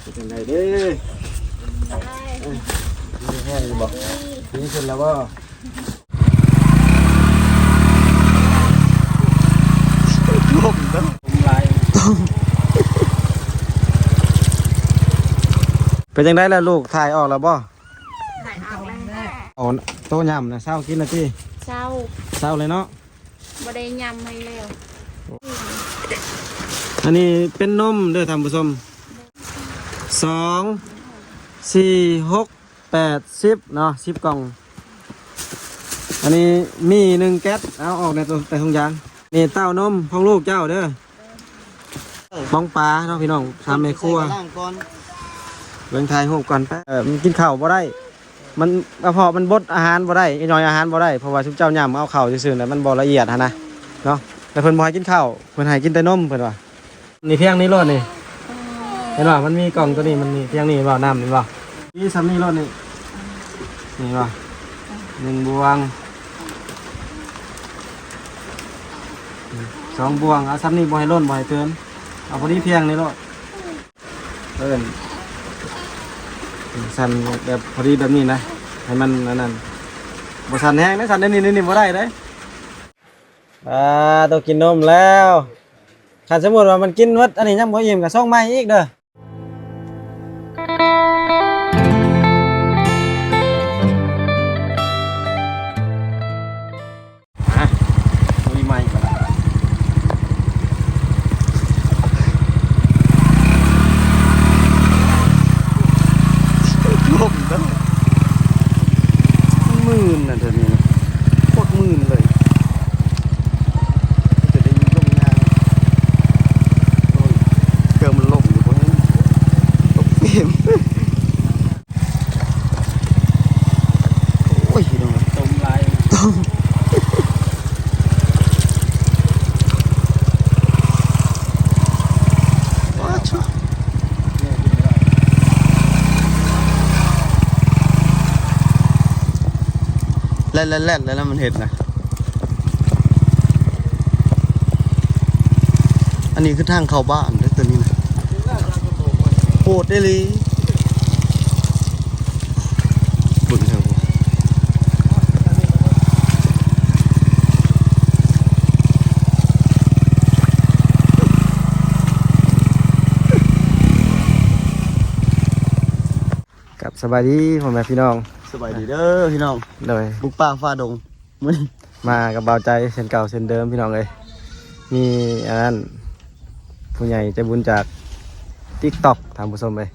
ເປັນຈັ່ງໃດເດ້? ເອີ ມີແຮງຢູ່ບໍ່? ດີຂຶ້ນແລ້ວບໍ່? ລົມເນາະ ລົມຫຼາຍ. ເປັນຈັ່ງໃດລະລູກ? ຖ່າຍອອກແລ້ວບໍ່? ຖ່າຍອອກແລ້ວ. ເອົາໂຕຫຍ້ຳນະ ເຊົາກິນລະຕິ? ເຊົາ ເຊົາເລີຍເນາະ. ບໍ່ໄດ້ຫຍ້ຳໃຫ້ແລ້ວ. ອັນນີ້ເປັນນົມເດີທ່ານຜູ້ຊົມ ສອງ ສີ່ ຫົກ ແປດ ສິບເນາະ ສິບກ່ອງ. ອັນນີ້ມີໜຶ່ງແກັດ ເອົາອອກໃນໂຕ ໃນຖົງຢາງ. ນີ້ເຕົ້ານົມຂອງລູກເຈົ້າເດີ ປອງປາເນາະພີ່ນ້ອງ ຖາມແມ່ຄົວ. ເບິ່ງຖ່າຍຮູບກ່ອນ ເອີ ມັນກິນເຂົ້າບໍ່ໄດ້. ມັນ ກະເພາະມັນບົດອາຫານບໍ່ໄດ້ ຍ່ອຍອາຫານບໍ່ໄດ້ ເພາະວ່າຊຸມເຈົ້າຫຍ້ຳເອົາເຂົ້າຊື່ໆ ແລ້ວມັນບໍ່ລະອຽດຫັ້ນນະເນາະ. ແລ້ວເພິ່ນບໍ່ໃຫ້ກິນເຂົ້າ ເພິ່ນໃຫ້ກິນແຕ່ນົມ ເພິ່ນວ່າ. ນີ້ພຽງນີ້ໂລດນີ້ ເຫັນບໍ່? ມັນມີກ່ອງໂຕນີ້ ມັນມີພຽງນີ້ ເຫັນບໍ່? ນ້ຳນີ້ບໍ່? ມີຊ່ຳນີ້ໂລດນີ້ ນີ້ບໍ່? ໜຶ່ງບ່ວງ ສອງບ່ວງ. ເອົາຊ່ຳນີ້ ບໍ່ໃຫ້ລົ້ນ ບໍ່ໃຫ້ເກີນ ເອົາພໍດີພຽງນີ້ໂລດ. ເອີ້ນ ສັ່ນແບບພໍດີແບບນີ້ນະ ໃຫ້ມັນອັນນັ້ນ ບໍ່ສັ່ນແຮງເດ້ ສັ່ນແນວນີ້ ນີ້ບໍ່ໄດ້ເດ້. ອ່າ ຕ້ອງກິນນົມແລ້ວ ຄັນສົມມຸດວ່າມັນກິນໝົດອັນນີ້ຍັງບໍ່ອີ່ມ ກະສົ່ງໃໝ່ອີກເດີ. ຮະ ລຸຍໃໝ່ກ່ອນລະ ລົມເດີ ມັນມື່ນນະ ແຖວນີ້ນະ ໂຄດມື່ນເລີຍ. ຈະໄດ້ຍິນລົມຍາງ ໂອ້ຍ ເຄື່ອງມັນລົມຢູ່ບໍ່ ຕົກເກມ. ໂອ້ຍ ພີ່ນ້ອງ ຕົມຫຼາຍ ຕົມ ປາດໂທ້ ແລ່ນໆໆ ແລ້ວມັນເຮັດນະ. ອັນນີ້ຄືທາງເຂົ້າບ້ານເດ້ ໂຕນີ້ນະ ໂຫດອີ່ຫຼີ. ເບິ່ງເທິງ ກັບສະບາຍດີພໍ່ແມ່ພີ່ນ້ອງ ສະບາຍດີເດີພີ່ນ້ອງ ໂດຍ ບຸກປ່າຝ່າດົງ. ມື້ນີ້ມາກັບບ່າວໃຈເຊັ່ນເກົ່າເຊັ່ນເດີມພີ່ນ້ອງເອີຍ. ມີອັນນັ້ນ ຜູ້ໃຫຍ່ໃຈບຸນຈາກຕິກຕັອກ ທ່ານຜູ້ຊົມເອີຍ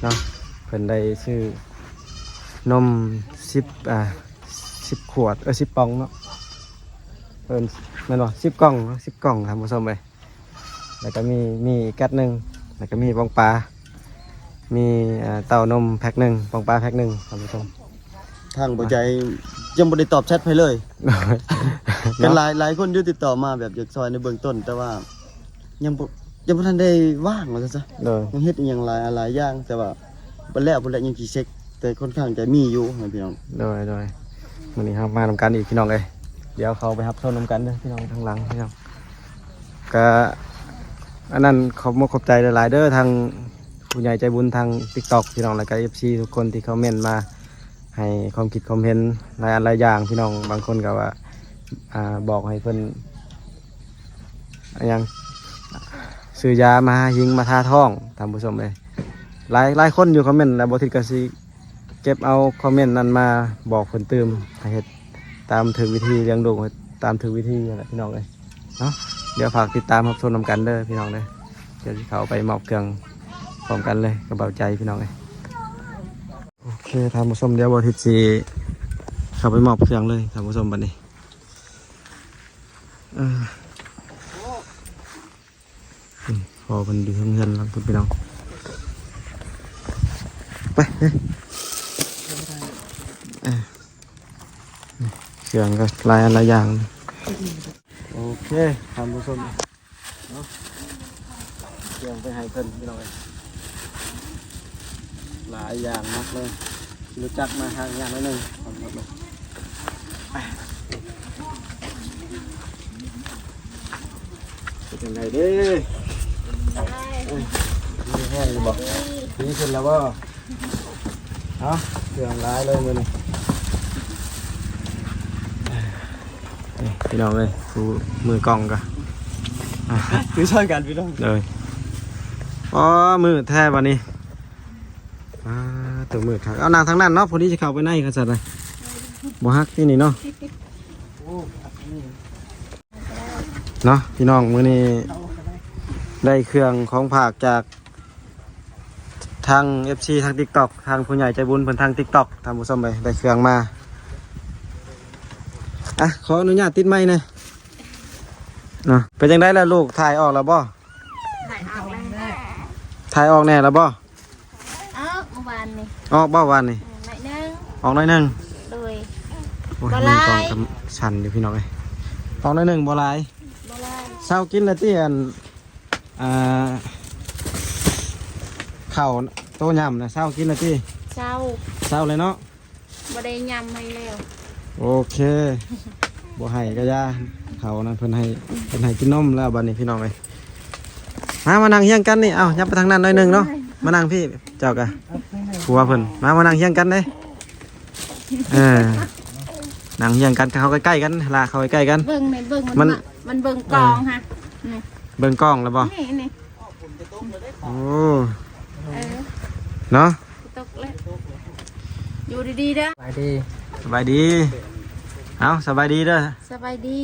ເນາະ ເພິ່ນໄດ້ຊື້ນົມສິບ ອ່າ ສິບຂວດ ເອີ ສິບປ່ອງເນາະ ເອີ້ນແມ່ນບໍ່ ສິບກ່ອງເນາະ ສິບກ່ອງ ທ່ານຜູ້ຊົມເອີຍ. ແລ້ວກໍມີ ມີແກັດໜຶ່ງ ແລ້ວກໍມີປອງປາ ມີ ເອີ ເຕົ້ານົມແພັກໜຶ່ງ ປອງປາແພັກໜຶ່ງ ທ່ານຜູ້ຊົມ. ທາງບໍ່ໃຈຍັງບໍ່ໄດ້ຕອບແຊັດໃຜເລີຍ ໂດຍ ກໍຫຼາຍ ຫຼາຍຄົນຢູ່ຕິດຕໍ່ມາແບບຢາກຊ່ອຍໃນເບື້ອງຕົ້ນ ແຕ່ວ່າຍັງບໍ່ ຍັງບໍ່ທັນໄດ້ວ່າງວ່າຊັ້ນຊະ ໂດຍ ຍັງເຮັດອີ່ຫຍັງຫຼາຍ ຫຼາຍຢ່າງ ແຕ່ວ່າບໍ່ແລ້ວພຸ້ນແຫຼະ ຍັງຊິເຊັກ ແຕ່ຄ່ອນຂ້າງຈະມີຢູ່ພີ່ນ້ອງ ໂດຍ ໂດຍ. ມື້ນີ້ເຮົາມານຳກັນອີກພີ່ນ້ອງເອີຍ ດຽວເຂົ້າໄປຮັບຊົມນຳກັນເດີພີ່ນ້ອງ ທາງຫຼັງພີ່ນ້ອງ. ກະອັນນັ້ນ ຂອບມຸກຂອບໃຈຫຼາຍໆເດີ ທາງຜູ້ໃຫຍ່ໃຈບຸນທາງຕິກຕັອກພີ່ນ້ອງ ແລ້ວກະເອັຟຊີທຸກຄົນທີ່ຄອມເມັນມາໃຫ້ຄວາມຄິດຄວາມເຫັນຫຼາຍອັນຫຼາຍຢ່າງພີ່ນ້ອງ. ບາງຄົນກໍວ່າ ອ່າ ບອກໃຫ້ເພິ່ນ ອັນຫຍັງ ຊື້ຢາມາຫາຫິງມາທາທ້ອງ ທ່ານຜູ້ຊົມເອີຍ. ຫຼາຍ ຫຼາຍຄົນຢູ່ຄອມເມັນ ແລ້ວບໍ່ທິດກໍຊິເກັບເອົາຄອມເມັນນັ້ນມາບອກເພິ່ນຕື່ມ ໃຫ້ເຮັດຕາມຖືກວິທີ ລ້ຽງລູກໃຫ້ຕາມຖືກວິທີຫັ້ນແຫຼະພີ່ນ້ອງເອີຍ. ເນາະ ດຽວຝາກຕິດຕາມຮັບຊົມນຳກັນເດີພີ່ນ້ອງເດີ. ດຽວຊິເຂົ້າໄປມອບເຄື່ອງພ້ອມກັນເລີຍກັບບ່າວໃຈພີ່ນ້ອງເອີຍ. ໂອເຄ ທ່ານຜູ້ຊົມ ດຽວບ່າວທິດຊິເຂົ້າໄປມອບເຄື່ອງເລີຍທ່ານຜູ້ຊົມ ບັດນີ້ ເອີ ອືມ ພໍ່ເພິ່ນຢູ່ເທິງເຮືອນລະພຸ້ນພີ່ນ້ອງ. ໄປເອີ ເອີ ເຄື່ອງກໍຫຼາຍອັນຫຼາຍຢ່າງ. ໂອເຄ ທ່ານຜູ້ຊົມເນາະ ເຄື່ອງໄປໃຫ້ເພິ່ນພີ່ນ້ອງເອີຍ. ຫຼາຍຢ່າງໜັກເລີຍ ຂີ່ລົດຈັກມາຫາຍາກໜ້ອຍໜຶ່ງ. ເປັນຈັ່ງໃດເດ້? ເອີ ມີແຮງຢູ່ບໍ່? ນີ້ຂຶ້ນແລ້ວບໍ່? ເອົ້າ ເຄື່ອງຫຼາຍເລີຍມື້ນີ້. ນີ້ພີ່ນ້ອງເອີຍ ຜູ້ມືກ້ອງກໍ ຖືຊ່ອຍກັນພີ່ນ້ອງ. ໂດຍ. ອໍ ມືດແທ້ບັດນີ້. ອ່າ ໂຕມືດຄັກ. ເອົາ ນັ່ງທາງນັ້ນເນາະ ພໍດີຊິເຂົ້າໄປໃນຄັນຊັ້ນນະ. ບໍ່ຮັກຕິນີ້ເນາະ. ເນາະ ພີ່ນ້ອງ ມື້ນີ້ໄດ້ເຄື່ອງຂອງຝາກຈາກທາງເອັຟຊີທາງຕິກຕັອກ ທາງຜູ້ໃຫຍ່ໃຈບຸນເພິ່ນທາງຕິກຕັອກ ທ່ານຜູ້ຊົມເອີຍ ໄດ້ເຄື່ອງມາ. ອ່ະ ຂໍອະນຸຍາດຕິດໄມແດ່ເນາະ. ເປັນຈັ່ງໃດລະລູກ ຖ່າຍອອກແລ້ວບໍ່? ຖ່າຍອອກແລ້ວ. ຖ່າຍອອກແດ່ແລ້ວບໍ່? ອອກມື້ວານນີ້. ອອກບໍ່ວານນີ້? ເອີ ໜ້ອຍໜຶ່ງ. ອອກໜ້ອຍໜຶ່ງ. ໂດຍ. ໂອ້ຍ ບໍ່ຫຼາຍ. ມືກ້ອງກຳສັ່ນຢູ່ພີ່ນ້ອງເອີຍ. ອອກໜ້ອຍໜຶ່ງ ບໍ່ຫຼາຍ. ບໍ່ຫຼາຍ. ເຊົາກິນແລ້ວຕິ ອັນ ອ່າ ເຂົ້າໂຕຫຍ້ຳນະ ເຊົາກິນແລ້ວຕິ? ເຊົາ. ເຊົາແລ້ວເນາະ. ບໍ່ໄດ້ຫຍ້ຳໃຫ້ແລ້ວ. ໂອເຄ ບໍ່ໃຫ້ກໍຢ່າ. ເຂົານັ້ນເພິ່ນໃຫ້ ເພິ່ນໃຫ້ກິນນົມແລ້ວບັດນີ້ພີ່ນ້ອງເອີຍ. ມາ ມານັ່ງຮຽງກັນນີ້. ເອົ້າ ຫຍັບໄປທາງນັ້ນໜ້ອຍໜຶ່ງເນາະ. ມານັ່ງພີ້ ເຈົ້າກະຜົວເພິ່ນ. ມາ ມານັ່ງຮຽງກັນເດ້. ເອີ ນັ່ງຮຽງກັນ ເຂົ້າໃກ້ໆກັນ ລາເຂົ້າໃກ້ໆກັນ. ເບິ່ງແມ່ນ ເບິ່ງມັນ ມັນ ມາ ມັນເບິ່ງກ້ອງ ເອີ ຫະ. ນີ້ ເບິ່ງກ້ອງແລ້ວບໍ່? ນີ້ ນີ້. ໂອ້ ເອີ ເນາະ ຕົກແລ້ວ. ຢູ່ດີໆເດີ. ສະບາຍດີ. ສະບາຍດີ. ເອົ້າ ສະບາຍດີເດີ. ສະບາຍດີ.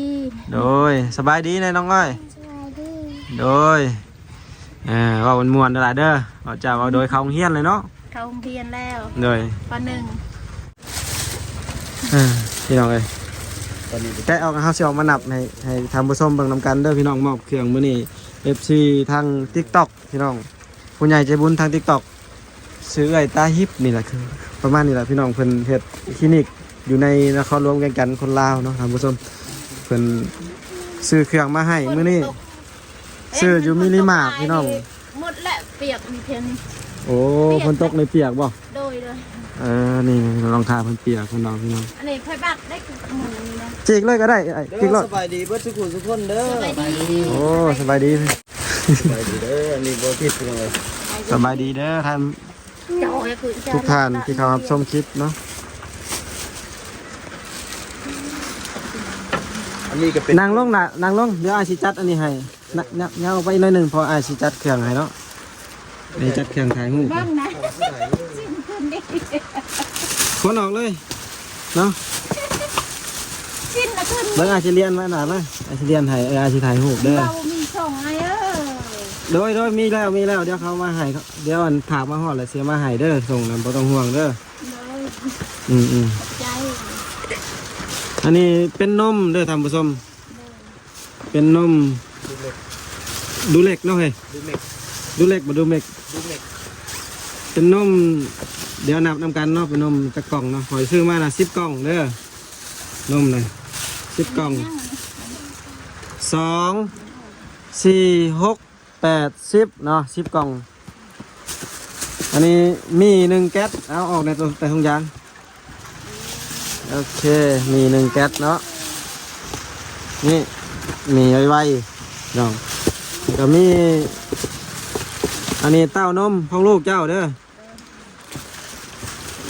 ໂດຍ ສະບາຍດີແດ່ນ້ອງເອີຍ. ສະບາຍດີ. ໂດຍ. ເອີ ເວົ້າມ່ວນໆເດີຫຼາເດີ. ເວົ້າ ເຈົ້າເວົ້າໂດຍ. ເຂົ້າໂຮງຮຽນແລ້ວເນາະ? ເຂົ້າໂຮງຮຽນແລ້ວ. ໂດຍ. ປ.ໜຶ່ງ. ເອີ ພີ່ນ້ອງເອີຍ ຕອນນີ້ແກະອອກ ເຮົາຊິອອກມານັບໃຫ້ ໃຫ້ທ່ານຜູ້ຊົມເບິ່ງນຳກັນເດີພີ່ນ້ອງ. ມອບເຄື່ອງມື້ນີ້ ເອັຟຊີທາງຕິກຕັອກ ພີ່ນ້ອງ ຜູ້ໃຫຍ່ໃຈບຸນທາງຕິກຕັອກ ຊື່ເອື້ອຍຕາຮິບນີ້ແຫຼະ ຄືປະມານນີ້ແຫຼະພີ່ນ້ອງ. ເພິ່ນເຮັດຄລີນິກຢູ່ໃນນະຄອນຫຼວງວຽງຈັນ ຄົນລາວເນາະທ່ານຜູ້ຊົມ. ເພິ່ນຊື້ເຄື່ອງມາໃຫ້ມື້ນີ້ ຊື້ຢູ່ມິນິມາດພີ່ນ້ອງ. ໝົດແລ້ວ ປຽກມີພຽງນີ້. ໂອ້ ປຽກ. ຝົນຕົກໃນປຽກບໍ່? ໂດຍ ໂດຍ. ເອີ ນີ້ລອງເທົ້າເພິ່ນປຽກເພິ່ນເວົ້າພີ່ນ້ອງ. ອັນນີ້ໃຜບັກໄດ້ ໝູນີ້ນະ ຈີກເລີຍກໍໄດ້ ຈີກໂລດ. ສະບາຍດີເບິດສູ່ຜູ້ສູ່ຄົນເດີ. ສະບາຍດີ. ໂອ້ ສະບາຍດີ. ສະບາຍດີເດີ. ອັນນີ້ບໍ່ຜິດພີ່ນ້ອງເອີຍ. ສະບາຍດີເດີທ່ານ ທຸກທ່ານທີ່ເຂົ້າຮັບຊົມຄລິບເນາະ. ອັນນີ້ກໍເປັນ ນັ່ງລົງນະ ນັ່ງລົງ ດຽວອ້າຍຊິຈັດອັນນີ້ໃຫ້. ນະ ຍາວ ຍາວໄປໜ້ອຍໜຶ່ງ ເພາະອ້າຍຊິຈັດເຄື່ອງໃຫ້ເນາະ. ໄດ້ຈັດເຄື່ອງຖ່າຍຮູບ. ເບິ່ງນະ ຊິນຂຶ້ນດິ ຄົນອອກເລີຍເນາະ. ຊິນນະຂຶ້ນ. ເບິ່ງ ອ້າຍຊິລຽນມາໜ້າມາ ອ້າຍຊິລຽນໃຫ້. ເອີ ອ້າຍຊິຖ່າຍຮູບເດີ. ເຮົາມີຊ່ອງອ້າຍເອີຍ. ໂດຍ ໂດຍ ມີແລ້ວ ມີແລ້ວ. ດຽວເຂົາມາໃຫ້ ດຽວອັນຝາກມາຮອດແລ້ວຊິມາໃຫ້ເດີ. ສົ່ງນຳ ບໍ່ຕ້ອງຫ່ວງເດີ. ໂດຍ. ອືມໆ ຂອບໃຈ. ອັນນີ້ເປັນນົມເດີທ່ານຜູ້ຊົມ. ໂດຍ. ເປັນນົມ ດູເລັກ ດູເລັກເນາະເຮີ້ຍ. ດູເມັກ ດູເລັກບໍ່ ດູເມັກ ດູເມັກ. ເປັນນົມ ດຽວນັບນຳກັນເນາະ ເປັນນົມຈັກກ່ອງເນາະ. ຂ້ອຍຊື້ມານະ ສິບກ່ອງເດີ ນົມນະ ສິບກ່ອງ. ສອງ ສີ່ ຫົກ ແປດ ສິບເນາະ ສິບກ່ອງ. ອັນນີ້ໝີ່ໜຶ່ງແກັດ ເອົາອອກໃນໂຕ ໃນຖົງຢາງ. ໂອເຄ ໝີ່ໜຶ່ງແກັດເນາະ. ນີ້ ໝີ່ໄວໆເນາະ. ແລ້ວກໍມີ ອັນນີ້ເຕົ້ານົມຂອງລູກເຈົ້າເດີ.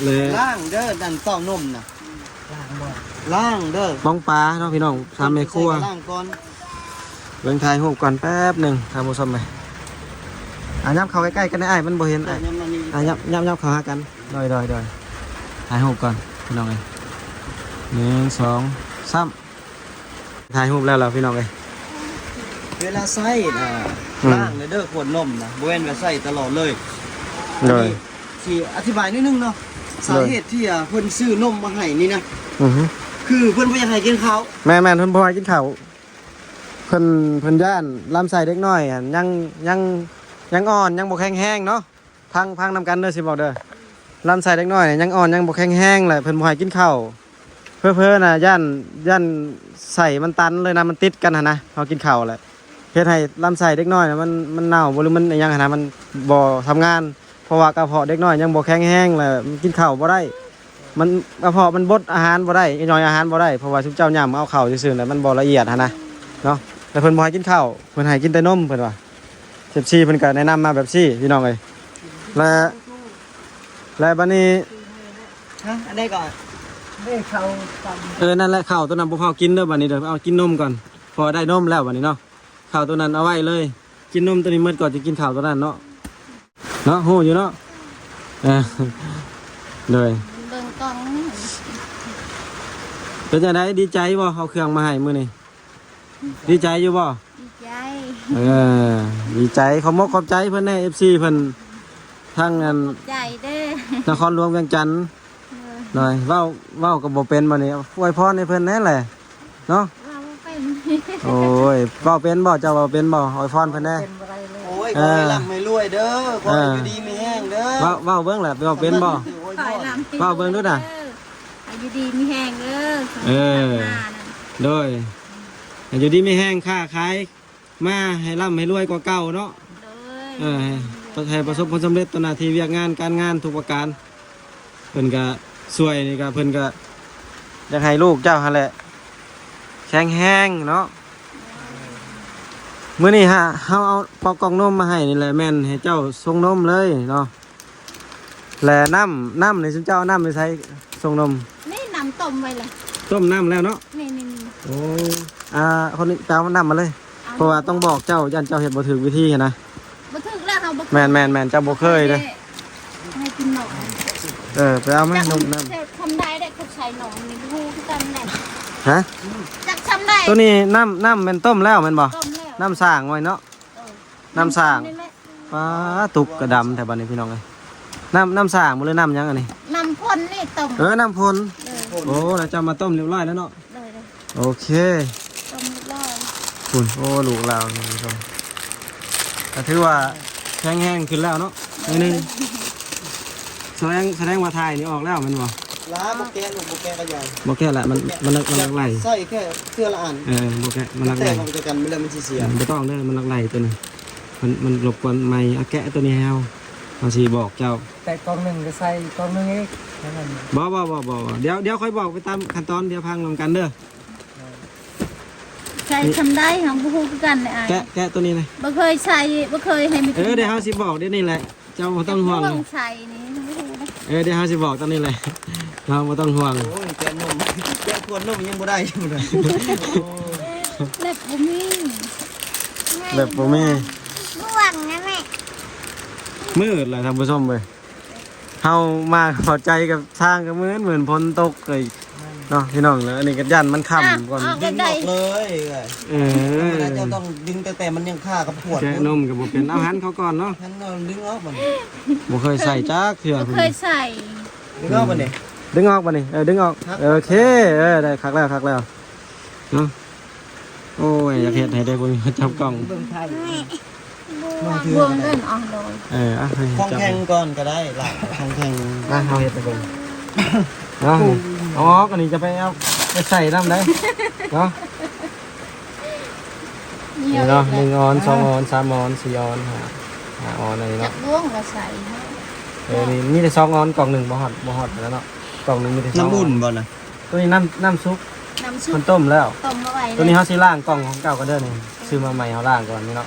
ແລະ ລ້າງເດີ ອັນເຕົ້ານົມນະ ລ້າງເດີ. ປ້ອງປາເນາະພີ່ນ້ອງ ສາມແມ່ຄົວ ລ້າງກ່ອນ. ເບິ່ງ ຖ່າຍຮູບກ່ອນແປັບໜຶ່ງທ່ານຜູ້ຊົມເອີຍ. ອ່າ ຫຍັບເຂົ້າໃກ້ໆກັນ ອ້າຍມັນບໍ່ເຫັນ. ອ່າ ຫຍັບ ຫຍັບ ຫຍັບເຂົ້າຫາກັນ. ໂດຍ ໂດຍ ໂດຍ. ຖ່າຍຮູບກ່ອນພີ່ນ້ອງເອີຍ ໜຶ່ງ ສອງ ສາມ. ຖ່າຍຮູບແລ້ວລະພີ່ນ້ອງເອີຍ. ເວລາໃຊ້ນະ ອືມ ລ້າງເດີ ຂວດນົມນະ ບໍ່ແມ່ນວ່າໃຊ້ຕະຫຼອດເລີຍ. ໂດຍ. ອັນນີ້ຊິອະທິບາຍໜ້ອຍໜຶ່ງເນາະ ໂດຍ ສາເຫດທີ່ ອາ ເພິ່ນຊື້ນົມມາໃຫ້ນີ້ນະ ອືຮຶ ຄືເພິ່ນບໍ່ຢາກໃຫ້ກິນເຂົ້າ. ແມ່ນໆ ເພິ່ນບໍ່ໃຫ້ກິນເຂົ້າ. ເພິ່ນ ເພິ່ນຢ້ານລຳໄສ້ເດັກນ້ອຍຫັ້ນ ຍັງ ຍັງ ຍັງອ່ອນ ຍັງບໍ່ແຂງແຮງເນາະ. ຟັງ ຟັງນຳກັນເດີ ຊິບອກເດີ. ລຳໄສ້ເດັກນ້ອຍຍັງອ່ອນ ຍັງບໍ່ແຂງແຮງ ແລະເພິ່ນບໍ່ໃຫ້ກິນເຂົ້າ. ເຜີໆນະ ຢ້ານ ຢ້ານໄສ້ມັນຕັນເລີຍນະ ມັນຕິດກັນຫັ້ນນະ ເຮົາກິນເຂົ້າແຫຼະ ເຮັດໃຫ້ລຳໄສ້ເດັກນ້ອຍນະ ມັນ ມັນເນົ່າບໍ່ ຫຼືມັນອີ່ຫຍັງຫັ້ນນະ ມັນບໍ່ທຳງານ. ເພາະວ່າກະເພາະເດັກນ້ອຍຍັງບໍ່ແຂງແຮງ ແລະກິນເຂົ້າບໍ່ໄດ້ ມັນ ກະເພາະມັນບົດອາຫານບໍ່ໄດ້ ຍ່ອຍອາຫານບໍ່ໄດ້ ເພາະວ່າຊຸມເຈົ້າຫຍ້ຳເອົາເຂົ້າຊື່ໆ ແລະມັນບໍ່ລະອຽດຫັ້ນນະເນາະ. ແລະເພິ່ນບໍ່ໃຫ້ກິນເຂົ້າ ເພິ່ນໃຫ້ກິນແຕ່ນົມ ເພິ່ນວ່າ. ເອັຟຊີ ເພິ່ນກໍແນະນຳມາແບບຊີ້ ພີ່ນ້ອງເອີຍ. ແລະ ແລະບາດນີ້ ຮະ ອັນໃດກ່ອນ? ເອີ ເຂົ້າ ເອີ ນັ້ນແຫຼະ ເຂົ້າໂຕນັ້ນບໍ່ພາວກິນເດີ ບາດນີ້ເດີ ເອົາກິນນົມກ່ອນ ເພາະວ່າໄດ້ນົມແລ້ວບາດນີ້ເນາະ. ເຂົ້າໂຕນັ້ນເອົາໄວ້ເລີຍ ກິນນົມໂຕນີ້ໝົດກ່ອນ ຈະກິນເຂົ້າໂຕນັ້ນເນາະ ເນາະ ຮູ້ຢູ່ເນາະ. ເອີ ໂດຍ ເບິ່ງກ່ອນ ເປັນຈັ່ງໃດ ດີໃຈບໍ່ ເອົາເຄື່ອງມາໃຫ້ມື້ນີ້? ດີໃຈຢູ່ບໍ່? ດີໃຈ ເອີ ດີໃຈ ຂອບມົກຂອບໃຈເພິ່ນແດ່ ເອັຟຊີເພິ່ນ ທາງອັນ ຂອບໃຈເດີ ນະຄອນຫຼວງວຽງຈັນ. ເອີ ໂດຍ ເວົ້າ ເວົ້າກໍບໍ່ເປັນບາດນີ້ ອວຍພອນໃຫ້ເພິ່ນແດ່ແຫຼະເນາະ. ເວົ້າບໍ່ເປັນ ໂອ້ຍ ເວົ້າເປັນບໍ່? ເຈົ້າເວົ້າເປັນບໍ່? ອວຍພອນເພິ່ນແດ່. ໂອ້ຍ ເອີ ຂໍໃຫ້ລ່ຳໃຫ້ລວຍເດີ ຂໍໃຫ້ ເອີ ຢູ່ດີມີແຮງເດີ. ເວົ້າ ເວົ້າເບິ່ງແຫຼະ ເວົ້າເປັນບໍ່? ເວົ້າເບິ່ງດູນະ. ໃຫ້ຢູ່ດີມີແຮງເດີ. ເອີ ໂດຍ ໃຫ້ຢູ່ດີມີແຮງ ຄ້າຂາຍມາໃຫ້ລ່ຳໃຫ້ລວຍກວ່າເກົ່າເນາະ. ໂດຍ ເອີ ໃຫ້ປະສົບຜົນສຳເລັດຕໍ່ໜ້າທີ່ວຽກງານການງານທຸກປະການ. ເພິ່ນກະຊ່ວຍນີ້ກະ ເພິ່ນກະຢາກໃຫ້ລູກເຈົ້າຫັ້ນແຫຼະແຂງແຮງເນາະ. ມື້ນີ້ຫາ ເຮົາເອົາປອກກ່ອງນົມມາໃຫ້ນີ້ແຫຼະ ແມ່ນໃຫ້ເຈົ້າຊົງນົມເລີຍເນາະ. ແລະນ້ຳ ນ້ຳນີ້ ຊຸມເຈົ້າເອົານ້ຳໄປໃສຊົງນົມ? ນີ້ນ້ຳຕົ້ມໄວ້ແລ້ວ ຕົ້ມນ້ຳແລ້ວເນາະ. ນີ້ໆໆ ໂອ້ ອ່າ ຄົນນີ້ໄປເອົານ້ຳມາເລີຍ ເອົາ ເພາະວ່າຕ້ອງບອກເຈົ້າ ຢ້ານເຈົ້າເຮັດບໍ່ຖືກວິທີຫັ້ນນະ. ບໍ່ຖືກແລ້ວ ເຮົາບໍ່ ແມ່ນໆໆ ເຈົ້າບໍ່ເຄີຍເດ້. ໃຫ້ກິນໜອງ ເອີ ໄປເອົາມາ ນ້ຳ ນ້ຳ ແຕ່ຊຳໃດໄດ້ ເຂົາໃສ່ໜອງນີ້ບໍ່ຮູ້ຄືກັນແຫຼະ. ຮະ ຈັກຊຳໃດ? ໂຕນີ້ນ້ຳ ນ້ຳແມ່ນຕົ້ມແລ້ວແມ່ນບໍ່? ຕົ້ມແລ້ວ ນ້ຳສ້າງໄວ້ເນາະ. ເອີ ນ້ຳສ້າງ ນີ້ແຫຼະ. ປ້າ ຕຸກກະດຳແທ້ບາດນີ້ພີ່ນ້ອງເອີຍ. ນ້ຳ ນ້ຳສ້າງບໍ່ ຫຼືນ້ຳຫຍັງອັນນີ້? ນ້ຳພົນນີ້ຕົ້ມ ເອີ ນ້ຳພົນ. ເອີ ໂອ້ ແລ້ວເຈົ້າມາຕົ້ມຮຽບຮ້ອຍແລ້ວເນາະ. ໂດຍໆ ໂອເຄ ຕົ້ມຮຽບຮ້ອຍ. ພຸ້ນ ໂອ້ ລູກລາວນີ້ ທ່ານຜູ້ຊົມ ກໍຖືວ່າແຂງແຮງຂຶ້ນແລ້ວເນາະ ໜ້ອຍໜຶ່ງ. ສະແດງ ສະແດງວ່າຖ່າຍນີ້ອອກແລ້ວແມ່ນບໍ່? ລາ ບໍ່ແກະລູກ ບໍ່ແກະກໍຢ່າ ບໍ່ແກະລະ ມັນ ມັນ ມັນລັກໄຫຼ. ໃສ່ແຄ່ເທື່ອລະອັນ ເອີ ບໍ່ແກະ ມັນລັກໄຫຼ. ແຕ່ອອກຈາກກັນແລ້ວມັນຊິເສຍ. ເອີ ບໍ່ຕ້ອງເດີ ມັນລັກໄຫຼໂຕນີ້ ມັນ ມັນລົບກວນໄມ. ເອົາແກະໂຕນີ້ໃຫ້ເຮົາ ເຮົາຊິບອກເຈົ້າ. ແຕ່ກ່ອງໜຶ່ງກໍໃສ່ກ່ອງໜຶ່ງອີກ. ບໍ່ ບໍ່ ບໍ່ ບໍ່ ດຽວ ດຽວຂ້ອຍບອກໄປຕາມຂັ້ນຕອນ ດຽວຟັງນຳກັນເດີ. ໃສ່ຊຳໃດ ເຮົາບໍ່ຮູ້ຄືກັນເດ້ອ້າຍ. ແກະ ແກະໂຕນີ້ນະ ບໍ່ເຄີຍໃສ່ ບໍ່ເຄີຍໃຫ້ມີ. ເອີ ດຽວເຮົາຊິບອກດຽວນີ້ແຫຼະ ເຈົ້າບໍ່ຕ້ອງຫ່ວງ. ໃສ່ນີ້ ເອີ ດຽວເຮົາຊິບອກຕອນນີ້ແຫຼະ ເຮົາບໍ່ຕ້ອງຫ່ວງ. ໂອ້ຍ ແກະນົມ ແກະຂວດນົມຍັງບໍ່ໄດ້ຢູ່ເລີຍ. ແລັບບໍ່ມີ ແລັບບໍ່ມີ. ບ່ວງນະແມ່ ມືດແຫຼະທ່ານຜູ້ຊົມເອີຍ. ເຮົາມາພໍໃຈກັບທາງກໍເໝືອນ ເໝືອນຝົນຕົກເລີຍເນາະພີ່ນ້ອງ. ແລ້ວອັນນີ້ກໍຢ້ານມັນຄ່ຳກ່ອນ ດຶງອອກເລີຍ. ເອີ ເຈົ້າຕ້ອງດຶງຕັ້ງແຕ່ມັນຍັງຄາກັບຂວດ. ແກະນົມກໍບໍ່ເປັນ ເອົາຫັນເຂົາກ່ອນເນາະ. ຫັນເອົາ ດຶງອອກບັດນີ້. ບໍ່ເຄີຍໃສ່ຈັກເທື່ອ ບໍ່ເຄີຍໃສ່. ດຶງອອກບັດນີ້ ດຶງອອກບັດນີ້. ເອີ ດຶງອອກ. ໂອເຄ ເອີ ໄດ້ ຄັກແລ້ວ ຄັກແລ້ວເນາະ. ໂອ້ຍ ຢາກເຮັດໃຫ້ໄດ້ ບໍ່ມີຄົນຈັບກ້ອງ. ເບິ່ງໄທ ບ່ວງເດີ. ເອີ ຂອງແຂງກ່ອນກໍໄດ້ລະ ຂອງແຂງ. ມາ ເຮົາເຮັດໃຫ້ເບິ່ງເນາະ. ເອົາອອກ ອັນນີ້ຈະໄປເອົາໄປໃສ່ນຳໄດ້ເນາະ. ນີ້ເນາະ ໜຶ່ງອອນ ສອງອອນ ສາມອອນ ສີ່ອອນ ຫ້າ ຫ້າອອນ ອັນນີ້ເນາະ. ຈັກບ່ວງລະໃສ່ ເອີ ນີ້ມີແຕ່ສອງອອນ ກ່ອງໜຶ່ງບໍ່ຮອດ ບໍ່ຮອດແລ້ວເນາະ. ກ່ອງໜຶ່ງມີແຕ່ສອງອອນ. ນ້ຳອຸ່ນບໍ່ນະ? ໂຕນີ້ນ້ຳ ນ້ຳຊຸບ ນ້ຳຊຸບ ມັນຕົ້ມແລ້ວ ຕົ້ມເອົາໄວ້. ໂຕນີ້ເຮົາຊິລ້າງກ່ອງຂອງເຈົ້າກ່ອນເດີນີ້ ຊື້ມາໃໝ່ ເຮົາລ້າງກ່ອນນີ້ເນາະ.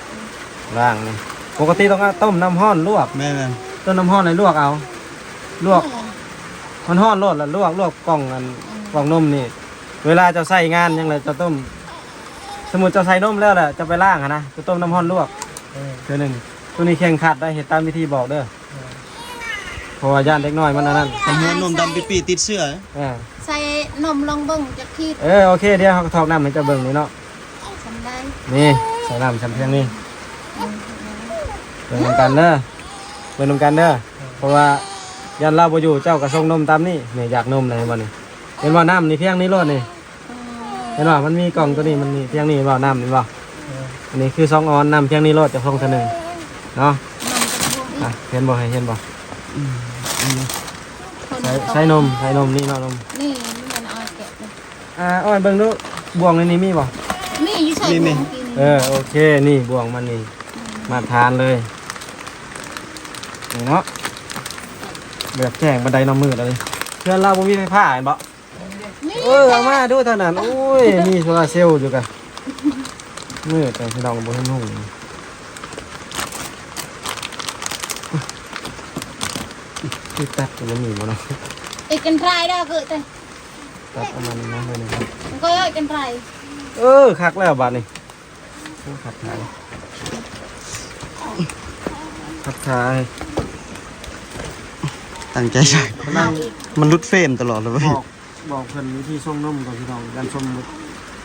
ລ້າງນີ້ ປົກກະຕິຕ້ອງຕົ້ມນ້ຳຮ້ອນລວກ. ແມ່ນໆ ຕົ້ມນ້ຳຮ້ອນໃຫ້ລວກເອົາ ລວກ ມັນຮ້ອນໂລດລະລວກ ລວກກ່ອງອັນ ກ່ອງນົມນີ້. ເວລາເຈົ້າໃຊ້ງານຫຍັງລະເຈົ້າຕົ້ມ ສົມມຸດເຈົ້າໃສ່ນົມແລ້ວລະ ເຈົ້າໄປລ້າງຫັ້ນນະ ເຈົ້າຕົ້ມນ້ຳຮ້ອນລວກ ເອີ ເທື່ອໜຶ່ງ. ໂຕນີ້ເຄັ່ງຄັດໄດ໋ ເຮັດຕາມວິທີບອກເດີ. ເອີ ເພາະວ່າຢ້ານເດັກນ້ອຍມັນອັນນັ້ນ ຄັນຫົວນົມດຳປີໆຕິດເຊື້ອ. ເອີ ໃສ່ນົມລອງເບິ່ງຈັກຂີດ. ເອີ ໂອເຄ ດຽວເຮົາກໍຖອກນ້ຳໃຫ້ເຈົ້າເບິ່ງນີ້ເນາະ. ຊຳໃດ? ນີ້ ໃສ່ນ້ຳຊຳພຽງນີ້. ເບິ່ງນຳກັນເດີ ເບິ່ງນຳກັນເດີ. ເອີ ເພາະວ່າຢ້ານລາວບໍ່ຢູ່ ເຈົ້າກໍຊົງນົມຕາມນີ້. ນີ້ ຢາກນົມແລ້ວ ເຫັນບໍ່ນີ້? ເຫັນບໍ່? ນ້ຳນີ້ພຽງນີ້ໂລດນີ້. ເອີ ເຫັນບໍ່? ມັນມີກ່ອງໂຕນີ້ ມັນມີພຽງນີ້ ເຫັນບໍ່? ນ້ຳນີ້ບໍ່? ເອີ ອັນນີ້ຄືສອງອອນ ນ້ຳພຽງນີ້ໂລດ ຈະຊົງເທື່ອໜຶ່ງເນາະ. ນ້ຳຈະພວງອີກ. ອ່ະ ເຫັນບໍ່? ເຫັນບໍ່? ອືມ ໃສ່ ໃສ່ນົມ ໃສ່ນົມນີ້ເນາະ ນົມນີ້. ນີ້ມັນເອົາແກະ ອ່າ ອ້ອຍເບິ່ງດູ ບ່ວງໃນນີ້ມີບໍ່? ມີຢູ່ໃສ່ ມີ ມີ ບ່ວງກີ້ນີ້. ເອີ ໂອເຄ ນີ້ບ່ວງມັນນີ້ ອືມ ມາດຕະຖານເລີຍ ນີ້ເນາະ. ແບບແຈ້ງປານໃດເນາະ ມືດອັນນີ້. ເຮືອນລາວບໍ່ມີໄຟຟ້າແມ່ນບໍ່? ເອີ ເອົາມາດູເທົ່ານັ້ນ. ໂອ້ຍ ມີໂຊລາເຊວຢູ່ກະ ມືດແຕ່ພີ່ນ້ອງບໍ່ເຫັນຫຸ່ງ. ໂ ທີ່ຕັດມັນມີບໍ່ເນາະ? ເອີ ກັນໄກເດີ ຄືແຕ່ຕັດເອົາມັນນະ ເອີ ກັນໄກ. ເອີ ຄັກແລ້ວບາດນີ້. ໂອ້ ຄັກທ້າຍ ຄັກທ້າຍ ຕັ້ງໃຈໃສ່ ມັນຫຼຸດເຟຣມຕະຫຼອດເລີຍເວີຍ. ບອກ ບອກເພິ່ນວິທີຊົງນົມກ່ອນພີ່ນ້ອງ ຢ້ານຊົງ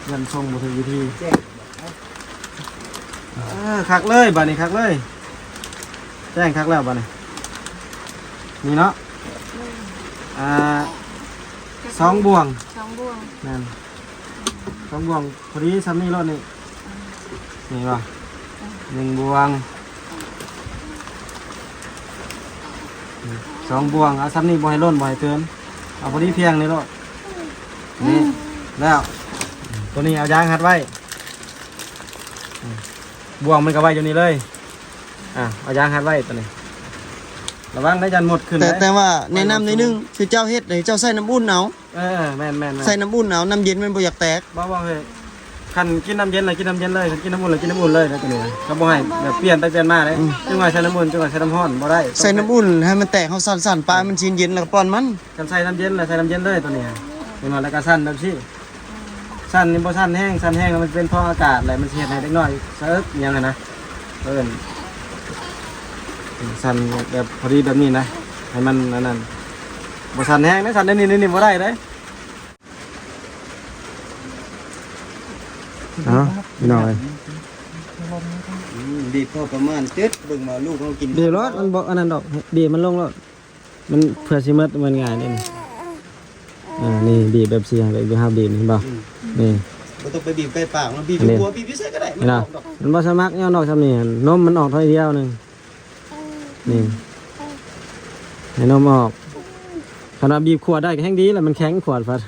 ຢ້ານຊົງບໍ່ຖືກວິທີ. ເອີ ຄັກເລີຍບາດນີ້ ຄັກເລີຍ ແຈ້ງຄັກແລ້ວບາດນີ້. ນີ້ເນາະ ອ່າ ສອງບ່ວງ ສອງບ່ວງ ແມ່ນ ສອງບ່ວງ ພໍດີຊ່ຳນີ້ໂລດນີ້. ນີ້ບໍ່ ໜຶ່ງບ່ວງ ສອງບ່ວງ ເອົາຊ່ຳນີ້ ບໍ່ໃຫ້ລົ້ນ ບໍ່ໃຫ້ເກີນ ເອົາພໍດີພຽງນີ້ໂລດ. ນີ້ ແລ້ວ ຕົວນີ້ເອົາຢາງຮັດໄວ້ ບ່ວງມັນກໍໄວ້ຢູ່ນີ້ເລີຍ. ອ່າ ເອົາຢາງຮັດໄວ້ຕົວນີ້ ລະວັງໄດ້ ຢ້ານມົດຂຶ້ນ. ແຕ່ ແຕ່ວ່າແນະນຳໜ້ອຍໜຶ່ງ ຄືເຈົ້າເຮັດໃຫ້ເຈົ້າໃສ່ນ້ຳອຸ່ນເອົາ. ເອີ ແມ່ນໆໆ ໃສ່ນ້ຳອຸ່ນເອົາ ນ້ຳເຢັນມັນບໍ່ຢາກແຕກ. ບໍ່ ບໍ່ເຮີ້ຍ ຄັນກິນນ້ຳເຢັນລະກິນນ້ຳເຢັນເລີຍ ຄັນກິນນ້ຳອຸ່ນລະກິນນ້ຳອຸ່ນເລີຍນະຕົວນີ້. ກໍບໍ່ໃຫ້ແບບປ່ຽນໄປປ່ຽນມາເດ້ ອືມ ຈັ່ງວ່າໃສ່ນ້ຳອຸ່ນ ຈັ່ງວ່າໃສ່ນ້ຳຮ້ອນບໍ່ໄດ້. ໃສ່ນ້ຳອຸ່ນໃຫ້ມັນແຕກ ເຮົາສັ່ນໆ ປາມັນຊິເຢັນ ແລ້ວກໍປ່ອຍມັນ. ຄັນໃສ່ນ້ຳເຢັນລະໃສ່ນ້ຳເຢັນເລີຍຕົວນີ້ ເຫັນບໍ່? ແລ້ວກໍສັ່ນແບບຊີ້ ສັ່ນນີ້ບໍ່ສັ່ນແຮງ ສັ່ນແຮງແລ້ວມັນເປັນພອງອາກາດ ແລ້ວມັນຊິເຮັດໃຫ້ເດັກນ້ອຍສະເອິກອີ່ຫຍັງຫັ້ນນະ. ເອີ້ນສັ່ນແບບພໍດີແບບນີ້ນະ ໃຫ້ມັນອັນນັ້ນ ບໍ່ສັ່ນແຮງເດ້ ສັ່ນແນວນີ້ ແນວນີ້ບໍ່ໄດ້ເດ້. ເອົາ ພີ່ນ້ອງເອີຍ ອືມ ບີບພໍປະມານ ເຈັດ ເບິ່ງວ່າລູກເຮົາກິນ ບີບໂລດ ມັນບໍ່ອັນນັ້ນດອກ ບີບມັນລົງໂລດ ມັນເພື່ອຊິໝົດ ມັນງ່າຍເດ້ນີ້. ອ່າ ນີ້ບີບແບບຊີ້ ແບບເຮົາບີບນີ້ ເຫັນບໍ່? ອືມ ນີ້ ບໍ່ຕ້ອງໄປບີບໃກ້ປາກ ມັນບີບຢູ່ຫົວ ບີບຢູ່ໃສກໍໄດ້ ມັນອອກດອກ. ມັນບໍ່ສະໝັກ ຍ້ອນອອກຊ່ຳນີ້ ນົມມັນອອກໜ້ອຍດຽວໜຶ່ງ. ນີ້ ໃຫ້ນົມອອກ ຄັນວ່າບີບຂວດໄດ້ກໍແຮ່ງດີແຫຼະ ມັນແຂງຂວດພັດ.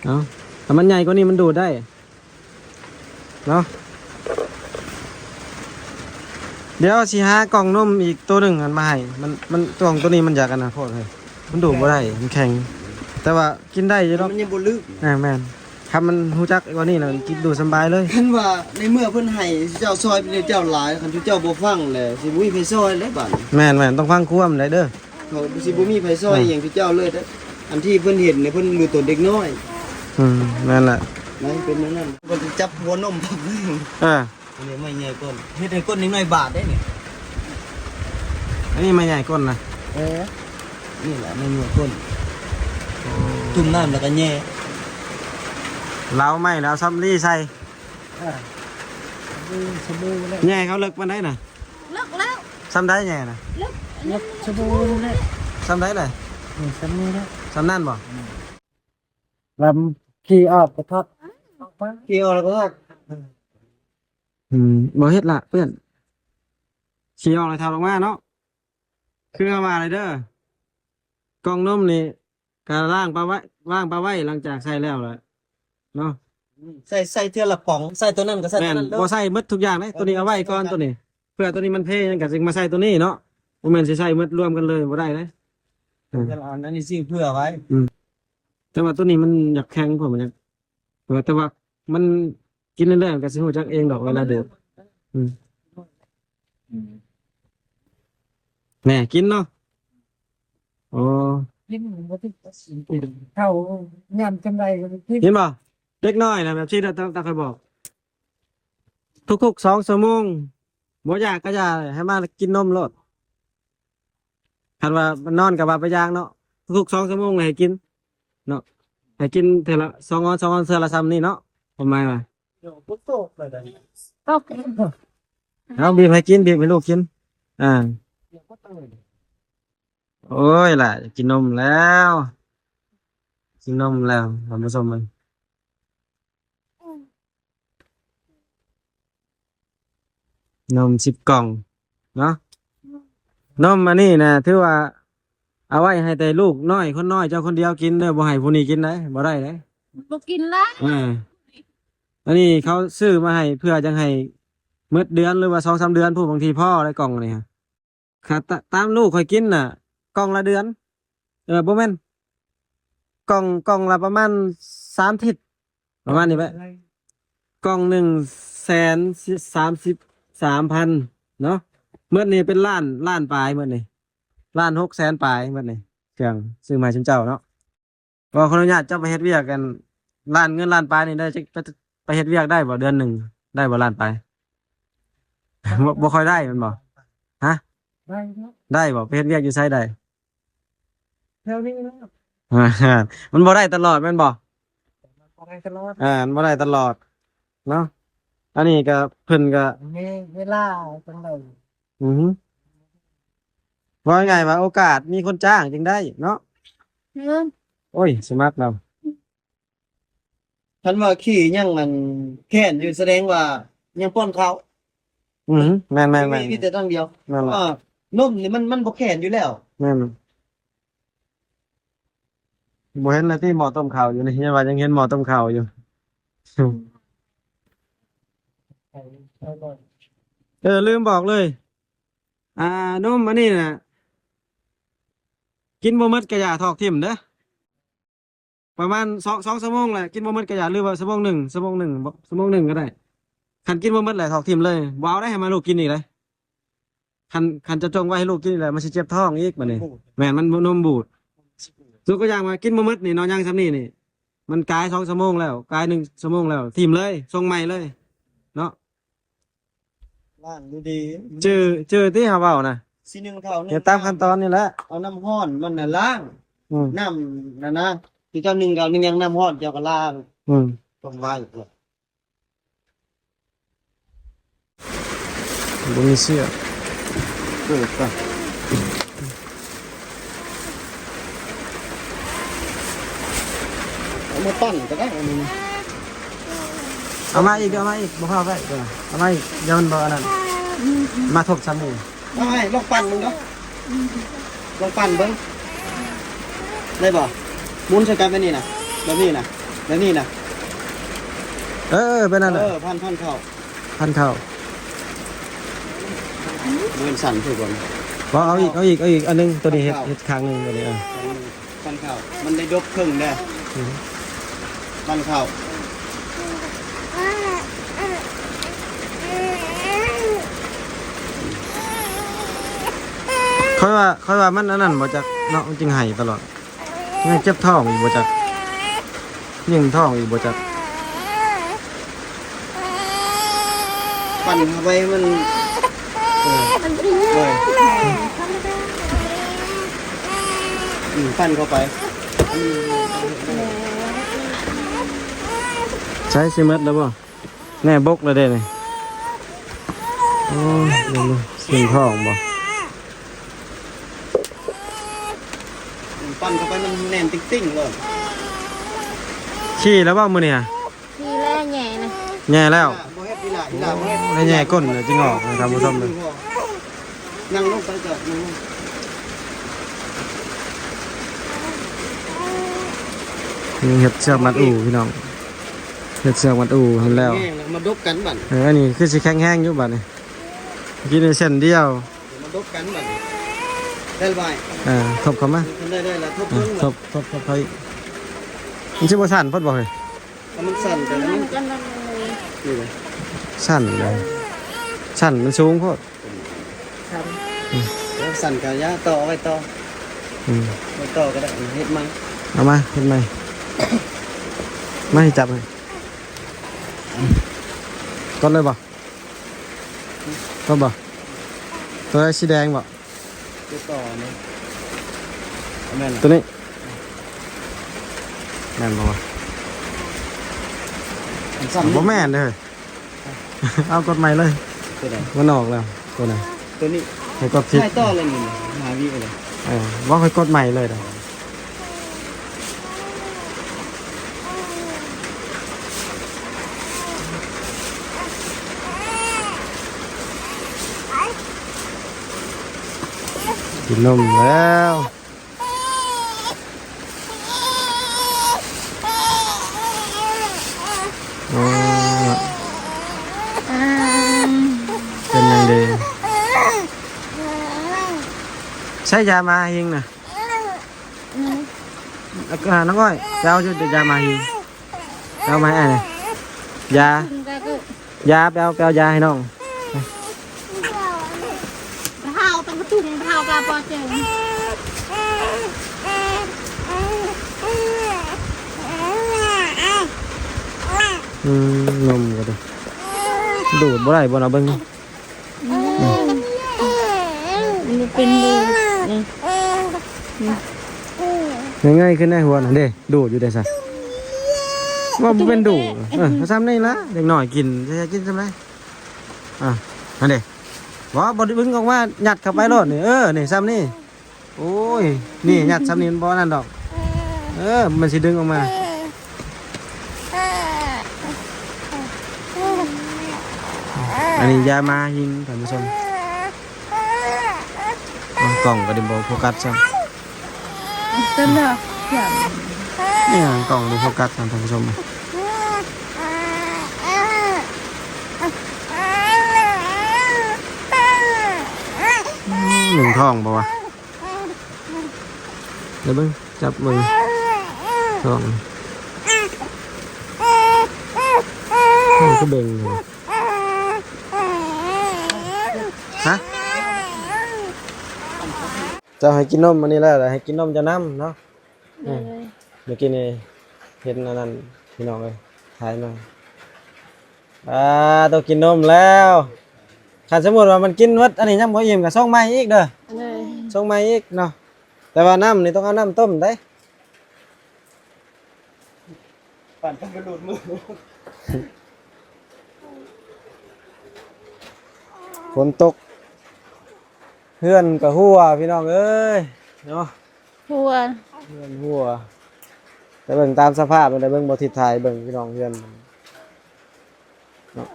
ເອົາ ຖ້າມັນໃຫຍ່ກວ່ານີ້ມັນດູດໄດ້ເນາະ. ດຽວຊິຫາກ່ອງນົມອີກໂຕໜຶ່ງຫັ້ນມາໃຫ້ ມັນ ມັນ ກ່ອງໂຕນີ້ມັນຢາກອັນນັ້ນໂພດເຮີ້ຍ ມັນດູດບໍ່ໄດ້ ມັນແຂງ ແຕ່ວ່າກິນໄດ້ຢູ່ດອກ ມັນຍັງບໍ່ລຶກ. ແມ່ນໆ ຄັນມັນຮູ້ຈັກກວ່ານີ້ແລ້ວກິນດູດສະບາຍເລີຍ. ຄັນວ່າໃນເມື່ອເພິ່ນໃຫ້ເຈົ້າຊ່ອຍເປັນເຈົ້າຫຼາຍ ຄັນເຈົ້າບໍ່ຟັງແລ້ວຊິບໍ່ມີໃຜຊ່ອຍແລ້ວບາດນີ້. ແມ່ນໆ ຕ້ອງຟັງຄວາມໄດ້ເດີ. ເຂົາຊິບໍ່ມີໃຜຊ່ອຍ ອືມ ອີ່ຫຍັງຄືເຈົ້າເລີຍເດ້. ອັນທີ່ເພິ່ນເຫັນນີ້ ເພິ່ນເບິ່ງຕົນເດັກນ້ອຍ. ອືມ ແມ່ນແຫຼະ ມັນເປັນແນວນັ້ນ ເພິ່ນຈັບຫົວນົມ. ເອີ ອັນນີ້ໄມ້ໃຫຍ່ກົ້ນ ເຮັດໃຫ້ກົ້ນເດັກນ້ອຍບາດເດ້ນີ້. ອັນນີ້ໄມ້ໃຫຍ່ກົ້ນນະ. ເອີ ນີ້ແຫຼະໄມ້ໃຫຍ່ກົ້ນ. ໂອ້ ຈຸ່ມນ້ຳແລ້ວກໍແຍ່ ເລົາໄມ້ແລ້ວເອົາສຳລີໃສ່. ອ່າ ສະບູ ສະບູແລ້ວ ແຍ່ເຂົາເລິກປານໃດນະ? ເລິກແລ້ວ ສ່ຳໃດແຍ່ນະ? ເລິກ ເລິກສະບູນີ້ແຫຼະ. ສ່ຳໃດລະ? ນີ້ສ່ຳນີ້ແຫຼະ. ສ່ຳນັ້ນບໍ່? ອືມ ລຳຂີ່ອອກກະທັດ ຂີ່ອອກກະທັດ. ອືມ ບໍ່ເຮັດລະເພື່ອນ ຂີ່ອອກແລ້ວຖອດອອກມາເນາະ. ຄືເຮົາວ່າເລີຍເດີ ກ່ອງນົມນີ້ ກະລ້າງປະໄວ້ ວາງປະໄວ້ ຫຼັງຈາກໃສ່ແລ້ວລະເນາະ. ໃສ່ ໃສ່ເທື່ອລະປ໋ອງ ໃສ່ໂຕນັ້ນກໍໃສ່ໂຕນັ້ນເລີຍ. ບໍ່ໃສ່ໝົດທຸກຢ່າງເດ້ ໂຕນີ້ເອົາໄວ້ກ່ອນ ໂຕນີ້ ເພື່ອໂຕນີ້ມັນເພຫຍັງກໍຈຶ່ງມາໃສ່ໂຕນີ້ເນາະ. ບໍ່ແມ່ນຊິໃສ່ໝົດລວມກັນເລີຍ ບໍ່ໄດ້ເດ້. ເອີ ອັນນີ້ຊື້ເພື່ອໄວ້. ອືມ ແຕ່ວ່າໂຕນີ້ມັນຢາກແຂງ ເພາະມັນຢາກ ເອີ ແຕ່ວ່າມັນກິນເລື້ອຍໆ ມັນກໍຊິຮູ້ຈັກເອງດອກ ເວລາດູດ. ອືມ ແນ່ ກິນເນາະ. ໂອ້ ກິນ ເຂົ້າຍາມຈັ່ງໃດກໍກິນ ເຫັນບໍ່? ເດັກນ້ອຍນະ ແບບຊີ້ ຕາມ ຕາມຂ້ອຍບອກ ທຸກໆສອງຊົ່ວໂມງ ບໍ່ຢາກກໍຢ່າ ໃຫ້ມາກິນນົມໂລດ. ຄັນວ່າມັນນອນກໍວ່າໄປຢ່າງເນາະ ທຸກໆສອງຊົ່ວໂມງໃຫ້ກິນເນາະ ໃຫ້ກິນເທື່ອລະສອງອອນ ສອງອອນ ເທື່ອລະຊ່ຳນີ້ເນາະ ຄວາມໝາຍວ່າ. ຕົກ ເອົາ ບີບໃຫ້ກິນ ບີບໃຫ້ລູກກິນ. ອ່າ ໂອ້ຍ ຫຼ້າຢາກກິນນົມແລ້ວ ກິນນົມແລ້ວ ທ່ານຜູ້ຊົມເບິ່ງ. ນົມສິບກ່ອງເນາະ. ນົມອັນນີ້ນະ ຖືວ່າເອົາໄວ້ໃຫ້ແຕ່ລູກນ້ອຍ ຄົນນ້ອຍເຈົ້າຄົນດຽວກິນເດີ ບໍ່ໃຫ້ຜູ້ນີ້ກິນໄດ໋ ບໍ່ໄດ້ເດ້ ບໍ່ກິນລະ. ເອີ ອັນນີ້ເຂົາຊື້ມາໃຫ້ເພື່ອຈັ່ງໃຫ້ໝົດເດືອນ ຫຼືວ່າສອງສາມເດືອນພຸ້ນ ບາງທີພໍໄດ້ກ່ອງນີ້. ຄັນຕາມລູກຂ້ອຍກິນນະ ກ່ອງລະເດືອນ ເອີ ບໍ່ແມ່ນ ກ່ອງ ກ່ອງລະປະມານສາມທິດ ປະມານນີ້ແຫຼະ. ກ່ອງໜຶ່ງແສນສາມສິບສາມພັນເນາະ ໝົດນີ້ເປັນລ້ານ ລ້ານປາຍໝົດນີ້. ລ້ານຫົກແສນປາຍໝົດນີ້ ເຄື່ອງຊື້ມາໃຫ້ຊຸມເຈົ້າເນາະ. ຂໍອະນຸຍາດເຈົ້າໄປເຮັດວຽກ ອັນ ລ້ານ ເງິນລ້ານປາຍນີ້ໄດ້ຈັກ ໄປ ໄປເຮັດວຽກໄດ້ບໍ່ ເດືອນໜຶ່ງ ໄດ້ບໍ່ລ້ານປາຍ? ບໍ່ ບໍ່ຄ່ອຍໄດ້ແມ່ນບໍ່? ຮະ? ໄດ້ເນາະ ໄດ້ບໍ່? ໄປເຮັດວຽກຢູ່ໃສໄດ້? ແຖວນີ້ເນາະ ມັນບໍ່ໄດ້ຕະຫຼອດແມ່ນບໍ່? ບໍ່ໄດ້ຕະຫຼອດ ເອີ ມັນບໍ່ໄດ້ຕະຫຼອດເນາະ. ອັນນີ້ກໍ ເພິ່ນກໍ ມີເວລາຈັ່ງໃດ ອືຮຶ ເວົ້າງ່າຍໆວ່າໂອກາດມີຄົນຈ້າງຈຶ່ງໄດ້ເນາະ. ແມ່ນ ໂອ້ຍ ສະໝັກແລ້ວ ຄັນວ່າຂີ້ຍັງອັນແຂນຢູ່ ສະແດງວ່າຍັງປ້ອນເຂົ້າ. ອືມ ແມ່ນໆໆ ມີ ມີແຕ່ທາງດຽວ ແມ່ນແຫຼະ ເອີ ນົມນີ້ມັນ ມັນບໍ່ແຂນຢູ່ແລ້ວ. ແມ່ນ ບໍ່ເຫັນລະຕິ ໝໍ້ຕົ້ມເຂົ້າຢູ່ນີ້ ຍັງວ່າຍັງເຫັນໝໍ້ຕົ້ມເຂົ້າຢູ່. ເອີ ລືມບອກເລີຍ ອ່າ ນົມອັນນີ້ນະ ກິນບໍ່ໝົດກະຢ່າຖອກຖິ້ມເດີ້. ປະມານສອງ ສອງຊົ່ວໂມງແຫຼະ ກິນບໍ່ໝົດກະຢ່າ ຫຼືວ່າຊົ່ວໂມງໜຶ່ງ ຊົ່ວໂມງໜຶ່ງ ບໍ່ ຊົ່ວໂມງໜຶ່ງກໍໄດ້. ຄັນກິນບໍ່ໝົດແຫຼະ ຖອກຖິ້ມເລີຍ ບໍ່ເອົາໄດ້ໃຫ້ມາລູກກິນອີກເລີຍ. ຄັນ ຄັນຈະຈົ່ງໄວ້ໃຫ້ລູກກິນອີກແຫຼະ ມັນຊິເຈັບທ້ອງອີກບາດນີ້. ແມ່ນ ມັນນົມບູດ. ຍົກຕົວຢ່າງວ່າກິນບໍ່ໝົດນີ້ເນາະ ຍັງສ່ຳນີ້ນີ້ ມັນກາຍສອງຊົ່ວໂມງແລ້ວ ກາຍໜຶ່ງຊົ່ວໂມງແລ້ວ ຖິ້ມເລີຍ ສົ່ງໃໝ່ເລີຍເນາະ. ລ້າງດີໆ ຈື່ ຈື່ຕິເຮົາເວົ້ານະ ຊິໜຶ້ງເຂົ້າ ເຮັດຕາມຂັ້ນຕອນນີ້ແຫຼະ ເອົານ້ຳຮ້ອນມັນນະລ້າງ ອືມ ນ້ຳນັ້ນນະ ທີ່ເຈົ້າໜຶ້ງເຂົ້າໜຶ້ງຫຍັງ ນ້ຳຮ້ອນເຈົ້າກໍລ້າງ ອືມ ຕ້ອງໄວ້ ບໍ່ມີເຊືອກ ເກີດກ່ອນ. ເອົາມາປັ່ນກໍໄດ້ ອັນນີ້ ເອົາມາອີກ ເອົາມາອີກ ບໍ່ພໍໄປ ເອົາມາອີກ ດຽວມັນບໍ່ອັນນັ້ນ ມາທົບຊ້ຳນີ້. ເອົາໃຫ້ລອງປັ່ນເບິ່ງເດີ້ ລອງປັ່ນເບິ່ງ ໄດ້ບໍ່? ໝູນໃສ່ກັນແບບນີ້ນະ ແບບນີ້ນະ ແບບນີ້ນະ ເອີ ເປັນນັ້ນແຫຼະ ເອີ ພັນ ພັນເຂົ້າ ພັນເຂົ້າ ເບິ່ງສັ່ນຄືກັນ ບໍ່ ເອົາອີກ ເອົາອີກ ເອົາອີກອັນໜຶ່ງ ໂຕນີ້ເຮັດ ເຂົ້າ ເຮັດຂ້າງໜຶ່ງ ໂຕນີ້ ເອີ ປັ່ນເຂົ້າ ມັນໄດ້ດົບເຄິ່ງເດ້ ອືມ ປັ່ນເຂົ້າ. ຂ້ອຍວ່າ ຂ້ອຍວ່າມັນອັນນັ້ນບໍ່ຈັກເນາະ ມັນຈຶ່ງໄຫ້ຕະຫຼອດ ຍັງເຈັບທ້ອງຢູ່ບໍ່ຈັກ ຍິງທ້ອງອີກບໍ່ຈັກ. ປັ່ນເຂົ້າໄປມັນ ເອີ ມັນກິນ ເອີ ທຳມະດາ ອືມ ປັ່ນເຂົ້າໄປ ໃຊ້ຊິໝົດແລ້ວບໍ່? ແນ່ ບົກແລ້ວເດ້ນີ້ ໂອ້ຍ ເບິ່ງດູ ຊິງທ້ອງບໍ່? ປັ່ນເຂົ້າໄປມັນແໜ້ນຕິ່ງໆ ເລີຍ ຂີ້ແລ້ວບໍ່ມື້ນີ້ຫະ? ຂີ້ແລ້ວ ແຍ່ນະ ແຍ່ແລ້ວ ບໍ່ເຮັດອີ່ຫຼ້າ ອີ່ຫຼ້າບໍ່ເຮັດ ແຍ່ກົ້ນເລີຍ ຈຶ່ງອອກ ທ່ານຜູ້ຊົມເດີ ນັ່ງລົງໄປເຈົ້າ ນັ່ງລົງ ນີ້ເຮັດເຊືອກມັດອູ້ ພີ່ນ້ອງ ເຮັດເຊືອກມັດອູ້ຫັ້ນແລ້ວ ແຫ້ງແລ້ວມາດົບກັນບັດ ເອີ ອັນນີ້ຄືຊິແຂງແຮງຢູ່ບັດນີ້ ກິນໄດ້ເສັ້ນດຽວ ມາດົບກັນບັດນີ້ ໄດ້ໄວ ເອີ ທົບເຂົ້າມາ ໄດ້ ໄດ້ລະ ທົບເບິ່ງ ທົບ ທົບ ທົບເຂົ້າອີກ ມັນຊິບໍ່ສັ່ນໂພດບໍ່ເຮີ້ຍ? ຖ້າມັນສັ່ນໄປແລ້ວມັນ ນີ້ເດ້ ສັ່ນເລີຍ ສັ່ນ ມັນສູງໂພດ ສັ່ນ ອືມ ເອີ ສັ່ນກະຢ່າ ຕໍ່ໄວ້ຕໍ່ ອືມ ໄວ້ຕໍ່ກໍໄດ້ ເຮັດໃໝ່ ເອົາມາເຮັດໃໝ່ ມາໃຫ້ຈັບໃຫ້ ກົດເລີຍບໍ່? ຕົວບໍ່? ຕົວໃດສີແດງບໍ່? ຕົວຕໍ່ນີ້ ແມ່ນ ຕົວນີ້ ແມ່ນບໍ່ວະ? ອັນຊ້ຳນີ້ ບໍ່ແມ່ນເດີ້ ເອົາກົດໃໝ່ເລີຍ ຕົວໃດ? ມັນອອກແລ້ວ ຕົວນັ້ນ ຕົວນີ້ ໃຫ້ກົດຜິດ ໃຫ້ຕໍ່ເລີຍນີ້ ຫາວິເລີຍ ເອີ ບໍ່ ໃຫ້ກົດໃໝ່ເລີຍເດີ້. ກິນນົມແລ້ວ ໂອ້ ເປັນຫຍັງເດ? ໃຊ້ຢາມາຫິງນະ? ອືມ ແລ້ວກໍຫານ້ອງອ້ອຍ ໄປເອົາຢູ່ຢາມາຫິງ ເອົາມາໃຫ້ອ້າຍໜ່ອຍ ຢາ ຢາ ໄປເອົາ ໄປເອົາຢາໃຫ້ນ້ອງ ເຮົາຕ້ອງປະຊຸມ ເຮົາກໍ ອືມ ນົມກໍດີ ດູດບໍ່ໄດ້ບໍ່ນະ ເບິ່ງ ອືມ ມັນເປັນຢູ່ ນີ້ ນີ້ ງ່າຍໆ ຂຶ້ນໃນຫົວນະເດ້ ດູດຢູ່ເດ້ຊະ ວ່າບໍ່ເປັນດູດ ເອີ ຊ່ຳນີ້ລະ ເດັກນ້ອຍກິນ ຈະກິນຊ່ຳໃດ ອ່າ ຫັ້ນເດ້ ບໍ່ ບໍ່ດຶງອອກມາ ຍັດເຂົ້າໄປໂລດນີ້ ເອີ ນີ້ ຊ່ຳນີ້ ໂອ້ຍ ນີ້ ຍັດຊ່ຳນີ້ມັນບໍ່ນັ້ນດອກ ເອີ ມັນຊິດຶງອອກມາ ອັນນີ້ຢາມາຫິງ ທ່ານຜູ້ຊົມ ເອົ້າ ກ້ອງກໍໄດ້ບໍ່ໂຟກັສຊ້ຳ ຕົວເນາະ ນີ້ ກ້ອງບໍ່ໂຟກັສ ທ່ານຜູ້ຊົມ ອືມ ໜຶ່ງທ້ອງບໍ່ວະ? ດຽວເບິ່ງ ຈັບເບິ່ງທ້ອງ ມັນຄືເບິ່ງຢູ່ ຮະ? ເຈົ້າໃຫ້ກິນນົມອັນນີ້ແລ້ວ ໃຫ້ກິນນົມເຈົ້ານຳເນາະ ໂດຍ ເມື່ອກີ້ນີ້ເຫັນອັນນັ້ນ ພີ່ນ້ອງເອີຍ ຖ່າຍມາ ອ່າ ໂຕກິນນົມແລ້ວ ຄັນສົມມຸດວ່າມັນກິນໝົດ ອັນນີ້ຍັງບໍ່ອີ່ມ ກໍສົ່ງໃໝ່ອີກເດີ ໂດຍ ສົ່ງໃໝ່ອີກເນາະ ແຕ່ວ່ານ້ຳນີ້ຕ້ອງເອົານ້ຳຕົ້ມເດ້ ປັ່ນເປັນກະດູດມື ຝົນຕົກ ເຮືອນກໍຮົ່ວ ພີ່ນ້ອງເອີຍ ເນາະ ຮົ່ວ ເຮືອນຮົ່ວ ແຕ່ເບິ່ງຕາມສະພາບແລ້ວ ເບິ່ງບໍ່ທິດຖ່າຍ ເບິ່ງ ພີ່ນ້ອງ ເຮືອນເນາະ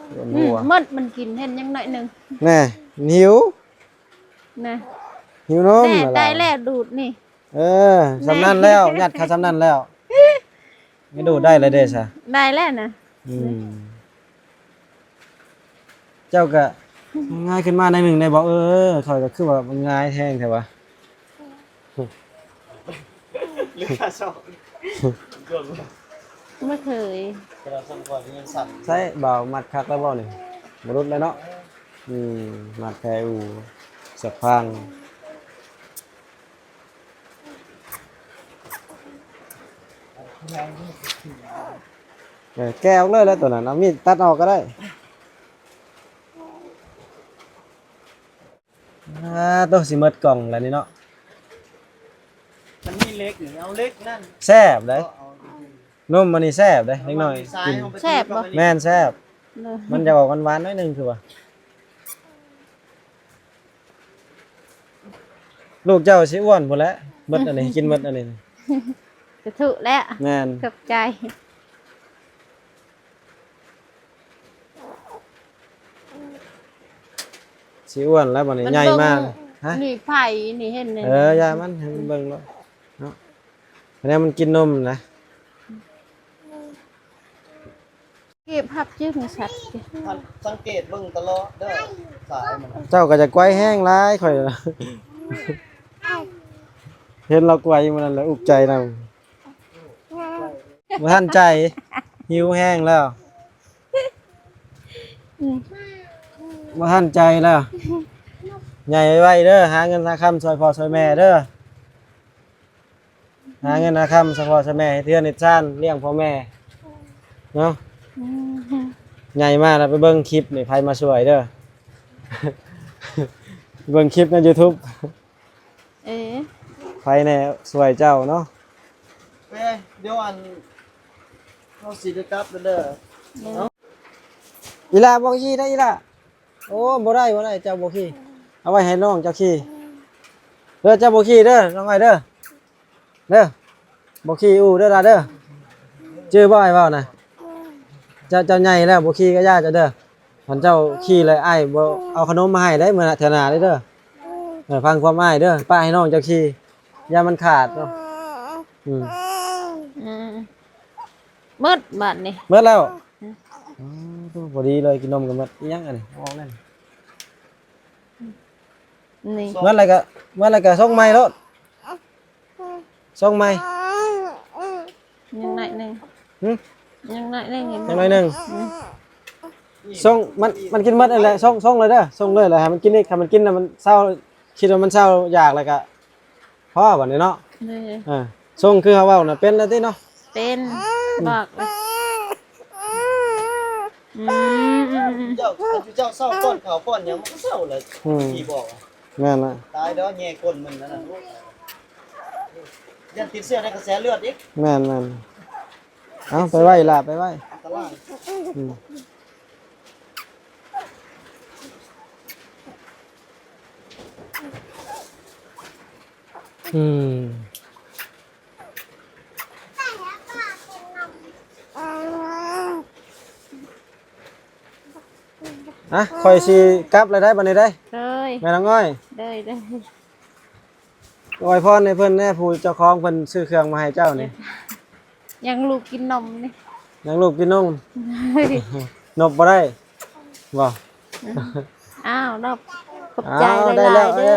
ເຮືອນ ອືມ ຮົ່ວ ໝົດ ມັນກິນເຫັນຍັງໜ້ອຍໜຶ່ງ ແນ່ ຫິວ ນະ ຫິວນົມ ແນ່ ໄດ້ແລ້ວດູດນີ້ ເອີ ຊ່ຳນັ້ນແລ້ວ ຍັດເຂົ້າຊ່ຳນັ້ນແລ້ວ ໄດ້ດູດໄດ້ແລ້ວເດ້ຊະ ໄດ້ແລ້ວນະ ອືມ ເຈົ້າກະງ່າຍຂຶ້ນມາໜ້ອຍໜຶ່ງໄດ້ບໍ່? ເອີ ຂ້ອຍກໍຄືວ່າມັນງ່າຍແຮງແທ້ວະ ເຫຼືອສອງ ບໍ່ເຄີຍ ໃຊ້ບ່າວມັດຄັກແລ້ວບໍ່ນີ້? ບໍ່ຫຼຸດແລ້ວເນາະ ອືມ ມັດແທ້ອູ ສະພາງ ເອີ ແກະອອກເລີຍແຫຼະຕົວນັ້ນ ເອົາມີດຕັດອອກກໍໄດ້ ອ່າ ໂຕ ຊິໝົດກ່ອງແລ້ວນີ້ເນາະ ມັນມີເຫຼັກນີ້ ເອົາເຫຼັກນັ້ນ ແຊບເດ້ ເອົາ ນົມອັນນີ້ແຊບເດ້ ເດັກນ້ອຍກິນ ແຊບບໍ່? ແມ່ນ ແຊບ ເນາະ ມັນຈະອອກຫວານໆ ໜ້ອຍໜຶ່ງຄືວ່າ ລູກເຈົ້າຊິອ້ວນພຸ້ນແຫຼະ ໝົດອັນນີ້ ກິນໝົດອັນນີ້ ສາທຸແຫຼະ ແມ່ນ ຂອບໃຈ ຊິອ້ວນແລ້ວບັດນີ້ ໃຫຍ່ມາ ຮະ ນີ້ໄຜນີ້ເຫັນ ເອີ ຢ່າມັນ ໃຫ້ມັນເບິ່ງໂລດເນາະ ອັນນີ້ມັນກິນນົມນະ. ເກັບຮັບຈື່ສັດ ສັງເກດເບິ່ງຕະຫຼອດເດີ ສາຍມັນ ເຈົ້າກໍຈະໄກວແຮງຫຼາຍ ຂ້ອຍ ເຫັນລາວໄກວມື້ນັ້ນແລ້ວອຸກໃຈນຳ ບໍ່ທັນໃຈ ຫິວແຮງແລ້ວ ອືມ ບໍ່ທັນໃຈແລ້ວ ໃຫຍ່ໄວໆເດີ ຫາເງິນຫາຄຳຊ່ວຍພໍ່ຊ່ວຍແມ່ເດີ. ຫາເງິນຫາຄຳສະເພາະສະແມ່ ເຮັດເຮືອນເຮັດຊານ ລ້ຽງພໍ່ແມ່ເນາະ ອືມ ໃຫຍ່ມາແລ້ວໄປເບິ່ງຄລິບນີ້ ໃຜມາຊ່ວຍເດີ ເບິ່ງຄລິບໃນຢູທູບ ເອີ ໃຜແດ່ຊ່ວຍເຈົ້າເນາະ ເອີ ດຽວອັນ ເຮົາຊິໄດ້ກັບແລ້ວເດີ ເອີ ອີ່ຫຼ້າບໍ່ຂີ່ໄດ້ອີ່ຫຼ້າ. ໂອ້ ບໍ່ໄດ້ ບໍ່ໄດ້ ເຈົ້າບໍ່ຂີ່ ເອົາໄວ້ໃຫ້ນ້ອງເຈົ້າຂີ່ເດີ ເຈົ້າບໍ່ຂີ່ເດີ ນ້ອງອ້າຍເດີ ເດີ ບໍ່ຂີ່ອູ້ເດີຫຼ້າເດີ ຈື່ບໍ່ອ້າຍເວົ້ານະ ເຈົ້າ ເຈົ້າໃຫຍ່ແລ້ວ ບໍ່ຂີ່ກໍຢ່າເຈົ້າເດີ ຄັນເຈົ້າຂີ່ແລ້ວ ອ້າຍບໍ່ເອົາຂະໜົມມາໃຫ້ເດ້ ມື້ໜ້າເທື່ອໜ້າເດີ ເອີ ຟັງຄວາມອ້າຍເດີ ປະໃຫ້ນ້ອງເຈົ້າຂີ່ ຢ່າມັນຂາດເນາະ ອືມ ອືມ ໝົດບາດນີ້ ໝົດແລ້ວ ອືມ ອໍ ພໍດີເລີຍ ກິນນົມກໍໝົດ ອີຫຍັງອັນນີ້ ອອກແລ້ວນີ້ ນີ້ ໝົດແລ້ວກໍ ໝົດແລ້ວກໍສົ່ງໃໝ່ໂລດ ສົ່ງໃໝ່ ຍັງໜ້ອຍໜຶ່ງ ຫຶ ຍັງໜ້ອຍໜຶ່ງ ຍັງໜ້ອຍໜຶ່ງ ອືມ ສົ່ງ ມັນ ມັນກິນໝົດນັ້ນແຫຼະ ສົ່ງ ສົ່ງເລີຍເດີ ສົ່ງເລີຍ ແລ້ວໃຫ້ມັນກິນອີກ ຄັນມັນກິນແລ້ວມັນເຊົາ ຄິດວ່າມັນເຊົາຢາກແລ້ວກະພໍບັດນີ້ເນາະ. ເອີ ເອີ ຊົງຄືເຮົາເວົ້ານະ ເປັນແລ້ວຕິເນາະ? ເປັນ ບອກເລີຍ. ອືມ ເຈົ້າ ເຈົ້າເຊົາປ້ອນເຂົ້າປ້ອນຫຍັງ ມັນກໍເຊົາແຫຼະ. ອືມ ທີ່ບອກ ແມ່ນລະ. ຕາຍແລ້ວແຍ່ກົ້ນມັນນັ້ນນະ ຢ້ານຕິດເຊື້ອໃນກະແສເລືອດອີກ. ແມ່ນໆ. ເອົາ ໄປໄວ້ລະ ໄປໄວ້. ອັນຕະລາຍ. ອືມ ອືມ. ອ່ະ ຂ້ອຍຊິກັບແລ້ວໄດ໋ ບັດນີ້ໄດ໋. ໂດຍ ແມ່ນາງອ້ອຍ. ໂດຍໆ. ອວຍພອນໃຫ້ເພິ່ນແດ່ ຜູ້ເຈົ້າຂອງເພິ່ນຊື້ເຄື່ອງມາໃຫ້ເຈົ້ານີ້. ຍັງລູກກິນນົມນີ້ ຍັງລູກກິນນົມ. ນົບບໍ່ໄດ້ບໍ່? ອ້າວ ນອບ ຂອບໃຈຫຼາຍໆເດີ.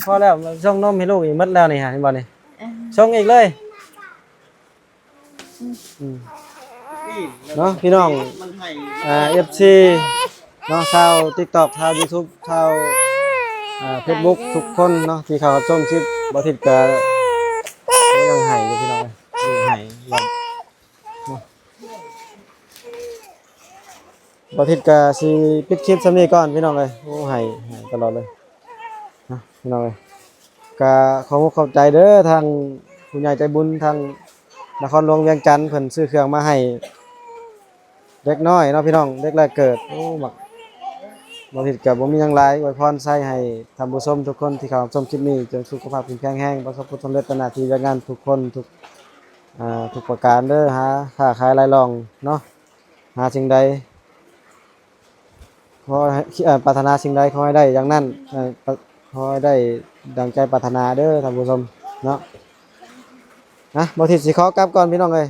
ພໍແລ້ວ ສົ່ງນົມໃຫ້ລູກອີກໝົດແລ້ວນີ້ ເຫັນບໍ່ນີ້? ສົ່ງອີກເລີຍ. ອືມ ເນາະ ພີ່ນ້ອງ ເອັຟຊີ ເນາະ ຊາວຕິກຕັອກ ຊາວຢູທູບ ຊາວ ເຟສບຸກ ທຸກຄົນເນາະ ທີ່ເຂົ້າຮັບຊົມຄລິບ ບໍ່ທິດກະຍັງໄຫ້ຢູ່ ພີ່ນ້ອງເອີຍ ໄຫ້ ເນາະ. ບໍ່ທິດກະຊິປິດຄລິບສ່ຳນີ້ກ່ອນ ພີ່ນ້ອງເອີຍ. ໂອ້ ໄຫ້ ໄຫ້ຕະຫຼອດເລີຍເນາະ ພີ່ນ້ອງເອີຍ. ກະຂໍຂອບໃຈເດີ ທາງຜູ້ໃຫຍ່ໃຈບຸນ ທາງນະຄອນຫຼວງວຽງຈັນ ເພິ່ນຊື້ເຄື່ອງມາໃຫ້ເດັກນ້ອຍເນາະ ພີ່ນ້ອງ ເດັກແລກເກີດ. ໂອ້ ບັກ ບໍ່ທິດກະບໍ່ມີຫຍັງຫຼາຍ ອວຍພອນໃສ່ໃຫ້ທ່ານຜູ້ຊົມທຸກຄົນທີ່ເຂົ້າຊົມຄລິບນີ້ ຈົ່ງສຸຂະພາບແຂງແຮງ ປະສົບຜົນສຳເລັດຕໍ່ໜ້າທີ່ວຽກງານທຸກຄົນ ທຸກ ອ່າ ທຸກປະການເດີ. ຫາຄ້າຂາຍຫຼາຍລ່ອງເນາະ ຫາສິ່ງໃດ ຂໍໃຫ້ ເອີ ປາດຖະໜາສິ່ງໃດຂໍໃຫ້ໄດ້ຢ່າງນັ້ນ ເອີ ປະ ຂໍໃຫ້ໄດ້ດັ່ງໃຈປາດຖະໜາເດີທ່ານຜູ້ຊົມເນາະ. ນະ ບໍ່ທິດຊິຂໍກັບກ່ອນ ພີ່ນ້ອງເອີຍ.